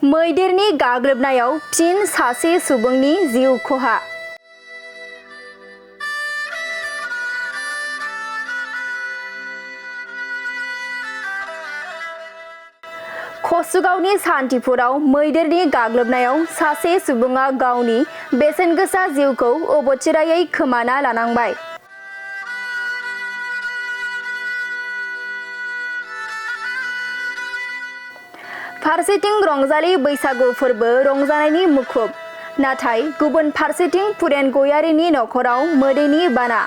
मैदेरनि गाग्लोबनायाव फिन सासे सुबुंनि जिउ खहा। कसुगावनि सान्थिपुराव मैदेरनि गाग्लोबनायाव सासे सुबुङा गावनि बेसेनगोसा जिउखौ अबथिरायै खोमाना लानांबाय। फारसेथिं रंजालि बैसागु फोरबो रंजानायनि मुखुब, नाथाय गुबुन फारसेथिं पुरेन गयारीनि नखराव मोदैनि बाना।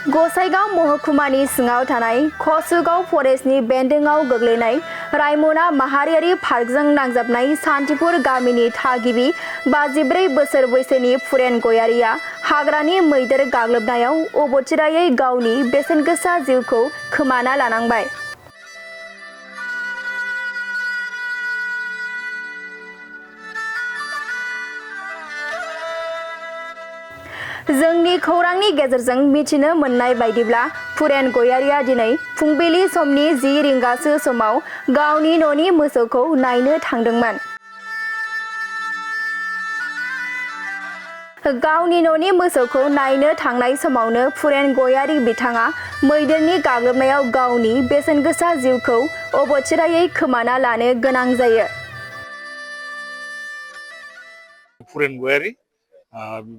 गसाइगाव महकुमानि सिङाव थानाय कसुगाव फरेस्टनि बेन्दोंआव गोग्लैनाय रायमना माहारियारि पार्कजों नांजाबनाय सान्थिपुर गामिनि थागिबि 54 बोसोर बैसोनि पुरेन गयारीया हाग्रानि मैदेर गाग्लोबनायाव अबथिरायै गावनि बेसेनगोसा जिउखौ खोमाना लानांबाय। जोंनि खौरांनि गेजेरजों मिथिनो मोननाय बायदिब्ला पुरेन गयारीया दिनै फुंबिलि समनि 10 रिंगासो समाव गावनि न'नि मोसौखौ नायनो थांदोंमोन। गावनि न'नि मोसौखौ नायनो थांनाय समावनो पुरेन गयारी बिथाङा मैदेरनि गाग्लोबनायाव गावनि बेसेनगोसा जिउखौ अबथिरायै खोमाना लानो गोनां जायो। पुरेन गयारी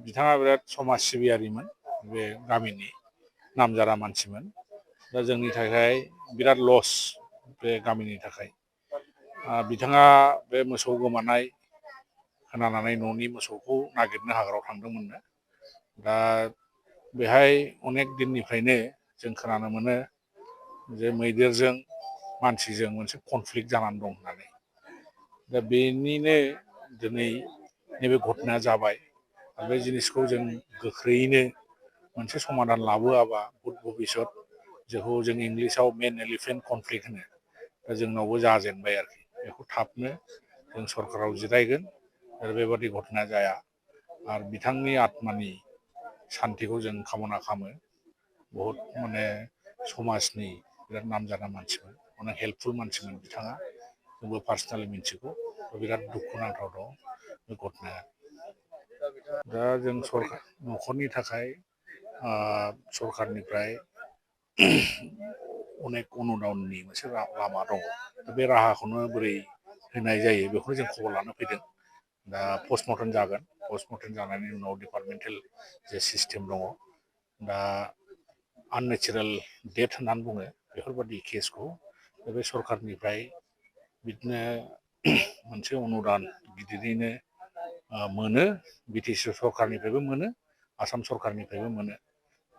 बिथाङा बिराद समाज सिबियारिमोन, बे गामिनि नामजादा मानसिमोन। दा जोंनि थाखाय बिराद लस बे गामिनि थाखाय। बिथाङा बे मोसौ गोमानाय खोनानानै न'नि मोसौखौ नागिरनो हाग्रायाव थांदोंमोननो। दा बेहाय अनेक दिननिफ्रायनो जों खोनानो मोनो जे मैदेरजों मानसिजों मोनसे कनफ्लिक्ट जानानै दं होननानै। दा बेनिनो दिनै नैबे घटनाया जाबाय। बे जिनिसखौ जों गोख्रैयैनो मोनसे समाधान लाबोआबा भुत भबिसत जेखौ जों इंलिसाव मेन एलिफेन्ट कनफ्लिक्ट होनो, दा जोंनावबो जाजेनबाय आरोखि। बेखौ थाबनो जों सरकाराव जिरायगोन आरो बेबादि घटना जाया। आरो बिथांनि आत्मानि सान्तिखौ जों कामना खालामो। बहुद माने समाजनि बिराद नामजादा मानसिमोन, अनेक हेल्पफुल मानसिमोन बिथाङा। जोंबो पार्सनेलि मिथिगौ। बिराद दुखुनांथाव दं बे घटनाया। दा जों न'खरनि थाखाय सरकारनिफ्राय अनेक अनुदाननि मोनसे लामा दङ। बे राहाखौनो बोरै होनाय जायो बेखौनो जों खबर लानो फैदों। दा पस्टमर्टेम जागोन। पस्टमर्टेम जानायनि उनाव डिपार्टमेन्टेल जे सिस्टेम दङ, दा आननेचारेल डेथ होननानै बुङो बेफोरबादि केसखौ बे सरकारनिफ्राय बिदिनो मोनसे अनुदान गिदिरैनो मोनो। बिटिसि सरकारनिफ्रायबो मोनो, आसाम सरकारनिफ्रायबो मोनो।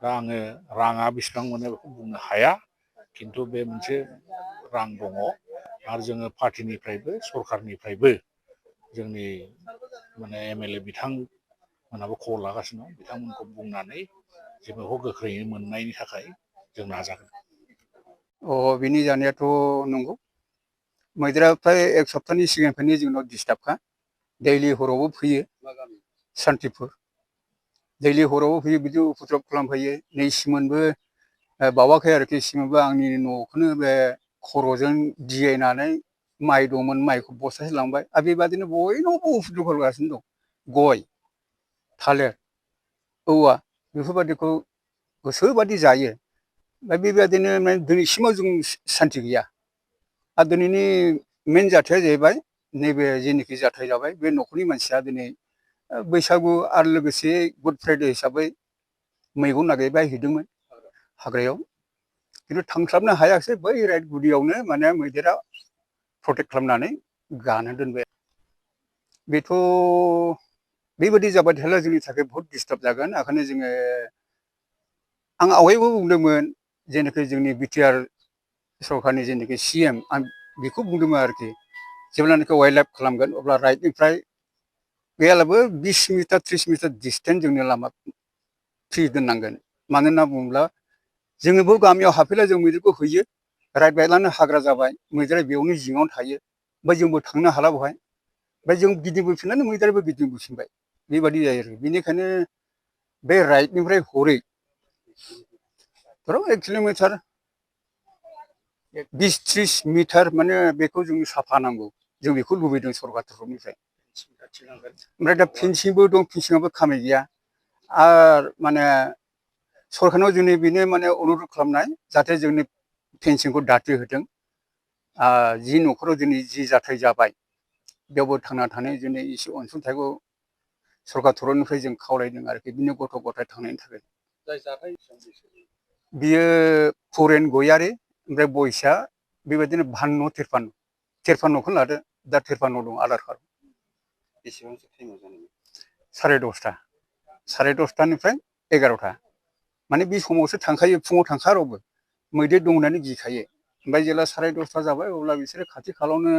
दा आङो राङा बेसेबां मोनो बेखौ बुंनो हाया, खिन्थु बे मोनसे रां दङ। आरो जोङो पार्टिनिफ्रायबो सरकारनिफ्रायबो जोंनि माने एमएलए बिथांमोनहाबो खबर लागासिनो दं। बिथांमोनखौ बुंनानै जों बेखौ गोख्रैयै मोननायनि थाखाय जों नाजागोन। बिनि जानायाथ' नंगौ। मैदेरा फ्राय 1 सप्ताहनि सिगांनिफ्रायनो जोंनाव डिस्टार्बखा। दैलि हरावबो फैयो सान्थिपुर। दैलि हरावबो फैयो, बिदि उपद्रब खालामफैयो। नै सिमोनबो बावाखै आरोखि, सिमोनबो आंनि न'खौनो बे खर'जों दियायनानै माइ दंमोन, माइखौ बस्थासे लांबाय। आरो बेबादिनो बयनावबो उपद्रब खालामगासिनो दं। गय, थालिर, औवा बेफोरबादिखौ गोसोबादि जायो। दा बेबादिनो दिनैसिमाव जों सान्ति गैया। आरो दिनैनि मेन जाथाया जाहैबाय नैबे जेनोखि जाथाय जाबाय, बे न'खरनि मानसिया दिनै बैसागु आरो लोगोसे गुड फ्राइडे हिसाबै मैगं नागिरबाय हैदोंमोन हाग्रायाव, खिन्थु थांस्लाबनो हायाखिसै। बै राइट गुदियावनो माने मैदेरा प्रटेक्ट खालामनानै गानो दोनबाय। बेथ' बेबायदि जाबाय थायोब्ला जोंनि थाखाय बहुद डिस्टार्ब जागोन। ओंखायनो जोङो, आं आवगायबो बुंदोंमोन जेनाखि जोंनि बिटिआर सरकारनि जेनाखि CM, आं बेखौ बुंदोंमोन आरोखि, जेब्लानाखि वाइल्ड लाइफ खालामगोन अब्ला राइटनिफ्राय गैयालाबो 20 मिटार 30 मिटार डिसटेन्स जोंनि लामा फ्रि दोननांगोन। मानो होनना बुङोब्ला जोङो बे गामियाव हाबफैला जों मैदेरखौ होयो। राइट बायलानो हाग्रा जाबाय, मैदेरा बेयावनो जिङावनो थायो। ओमफ्राय जोंबो थांनो हाला बेवहाय। ओमफ्राय जों गिदिंबोफिननानै मैदेराबो गिदिंबोफिनबाय। बेबादि जायो आरो। बेनिखायनो बे राइटनिफ्राय हरै धरक 1 किल'मिटार 20-30 मिटार माने बेखौ जों साफा नांगौ जों बेखौ लुबैदों सरकार तरफनिफ्राय ओमफ्राय दा फेन्सिंबो दं फेन्सिंआबो खामाय गैया आरो माने सरकारनाव जोंनि बेनो माने अनुरोध खालामनाय जाहाथे जोंनि फेन्सिंखौ दाथि होथों जि न'खराव दिनै जि जाथाय जाबाय बेयावबो थांना थानाय जोंनि एसे अनसुंथाइखौ सरकार तरफनिफ्राय जों खावलायदों आरोखि बिदिनो गथ' गथाय थांनायनि थाखाय बियो फरेन गयारि ओमफ्राय बयसा बेबायदिनो 52-53 लादो दा 53 दं आधार कार्ड बेसेबांसो टाइमाव जानाय 10:30 11टा माने बे समावसो थांखायो फुङाव थांखा रावबो मैदेर दं होननानै गिखायो ओमफ्राय जेला 10:30 जाबाय अब्ला बिसोरो खाथि खालावनो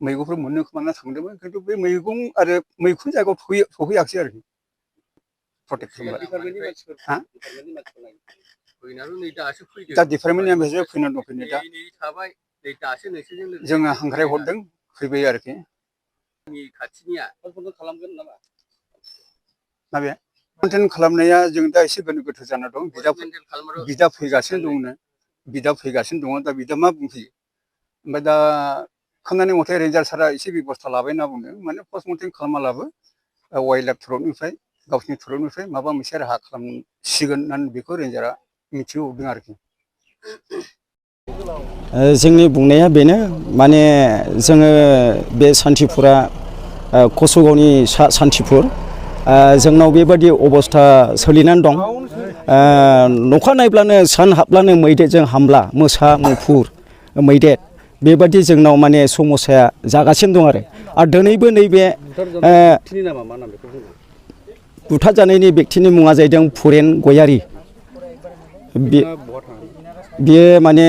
मैगंफोर मोननो खोमाना थांदोंमोन खिन्थु बे मैगं आरो मैखुन जायगायाव सहैयाखिसै आरोखि प्रटेक्ट दा डिपार्टमेन्टनि मानसिया फैनानै दं फैनाय दा जोङो हांख्राय हरदों फैबाय आरोखि माबे कन्टेन खालामनाया जों दा एसे गोनो गोथो जाना दं बिदा फैगासिनो दङ दा बिदा मा बुंफैयो ओमफ्राय दा खोनानाय मथे रेन्जार सारा एसे बेबस्था लाबाय होनना बुंदों माने पस्टमर्टेम खालामालाबो वाइल्ड लाइफ तरफनिफ्राय गावसिनि तरफनिफ्राय माबा मोनसे राहा खालामसिगोन होननानै बेखौ रेन्जारा मिथिहोहरदों आरोखि जोंनि बुंनाया बेनो माने जोङो बे सान्थिपुरा कसुगावनि सान्थिपुर जोंनाव बेबादि अबस्था सोलिनानै दं नखा नायब्लानो सान हाबब्लानो मैदेरजों हामला मोसा मुफुर मैदेर बेबादि जोंनाव माने समस्याया जागासिनो दं आरो दिनैबो नैबे बुथारजानायनि व्यक्तिनि मुङा जाहैदों फरेन गयारि बियो माने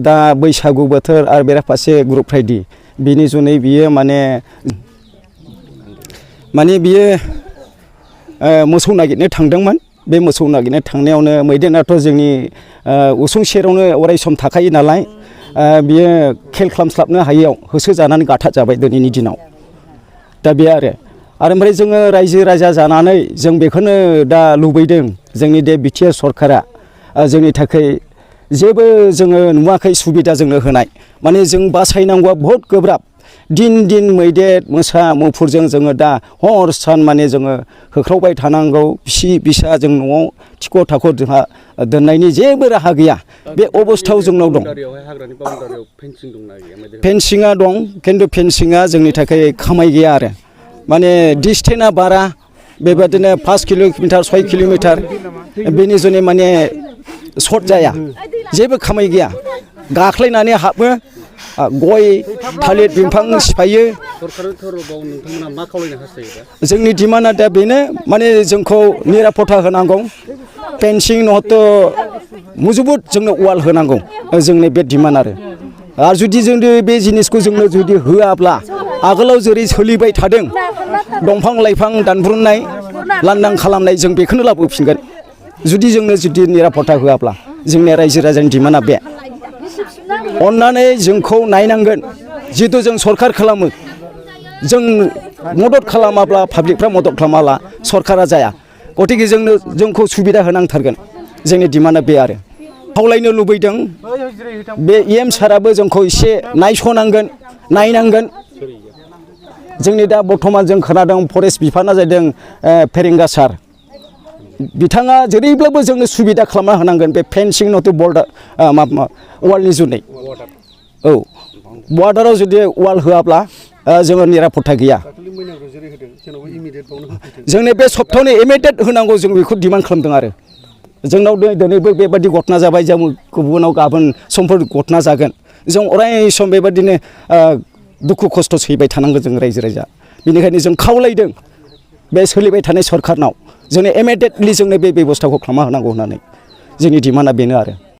दा बैसागु बोथोर आरो बेराफारसे ग्रुप फ्राइडे बिनि जुनै बियो माने बियो मोसौ नागिरनो थांदोंमोन बे मोसौ नागिरनो थांनायावनो मैदेराथ' जोंनि उसुं सेरावनो अराय सम थाखायो नालाय बियो खेल खालामस्लाबनो हायैयाव होसोजानानै गाथार जाबाय दिनैनि दिनाव दा बे आरो ओमफ्राय जोङो रायजो राजा जानानै जों बेखौनो दा लुबैदों जोंनि बे बिटिआर सरकारा जोंनि थाखाय जेबो जोङो नुवाखै सुबिदा जोंनो होनाय माने जों बासायनांगौआ बहुत गोब्राब दिन मैदेर मोसा मुफुरजों जोङो दा हर सान माने जोङो होख्रावबाय थानांगौ बिसा जों न'आव थिख' थाख' जोंहा दोननायनि जेबो राहा गैया बे अबस्थायाव जोंनाव दं फेन्सिंआ दं खिन्थु फेन्सिंआ जोंनि थाखाय खामाय गैया आरो माने डिसटेन्सआ बारा बेबादिनो 5 किल'मिटार 6 किल'मिटार बेनि जुनै माने सर्ट जाया जेबो खामाय गैया गाख्लायनानै हाबो गय थालिर बिफां सिफायो जोंनि डिमान्डआ दा बेनो माने जोंखौ निरापत्ता होनांगौ फेन्सिं नहत मजबुत जोंनो वाल होनांगौ जोंनि बे डिमान्ड आरो जुदि जों बे जिनिसखौ जोंनो जुदि होआब्ला आगोलाव जेरै सोलिबाय थादों दंफां लाइफां दानब्रुनाय लांदां खालामनाय जों बेखौनो लाबोफिनगोन जुदि निरापत्ता होआब्ला जोंनि रायजो राजानि डिमान्डआ बे अन्नानै जोंखौ नायनांगोन जिहेतु जों सरकार खालामो जों मदद खालामाब्ला पाब्लिकफ्रा मदद खालामाब्ला सरकारा जाया गतिके जोंखौ सुबिदा होनांथारगोन जोंनि डिमान्डआ बे आरो खावलायनो लुबैदों बे EM साराबो जोंखौ एसे नायनांगोन जोंनि दा बर्थमान जों खोनादों फरेस्ट बिफाना जादों फेरेंगा सार बिथाङा जेरैब्लाबो जोंनो सुबिदा खालामना होनांगोन बे फेन्सिं नटु बर्डार वालनि जुनै औ बर्डाराव जुदि वाल होआब्ला जोङो निरापत्ता गैया जोंनि बे सप्ताहनि इमिडियेट होनांगौ जों बेखौ डिमान्ड खालामदों आरो जोंनाव दिनैबो बेबादि घटना जाबाय जों गुबुनाव गाबोन समफोर घटना जागोन जों अराय सम बेबादिनो दुखु खस्थ' सैबाय थानांगोन जों रायजो राजा बेनिखायनो जों खावलायदों बे सोलिबाय थानाय सरकारनाव जोंनो इमिडियेटलि जोंनो बे बेबस्थाखौ खालामना होनांगौ होननानै जोंनि डिमान्डआ बेनो आरो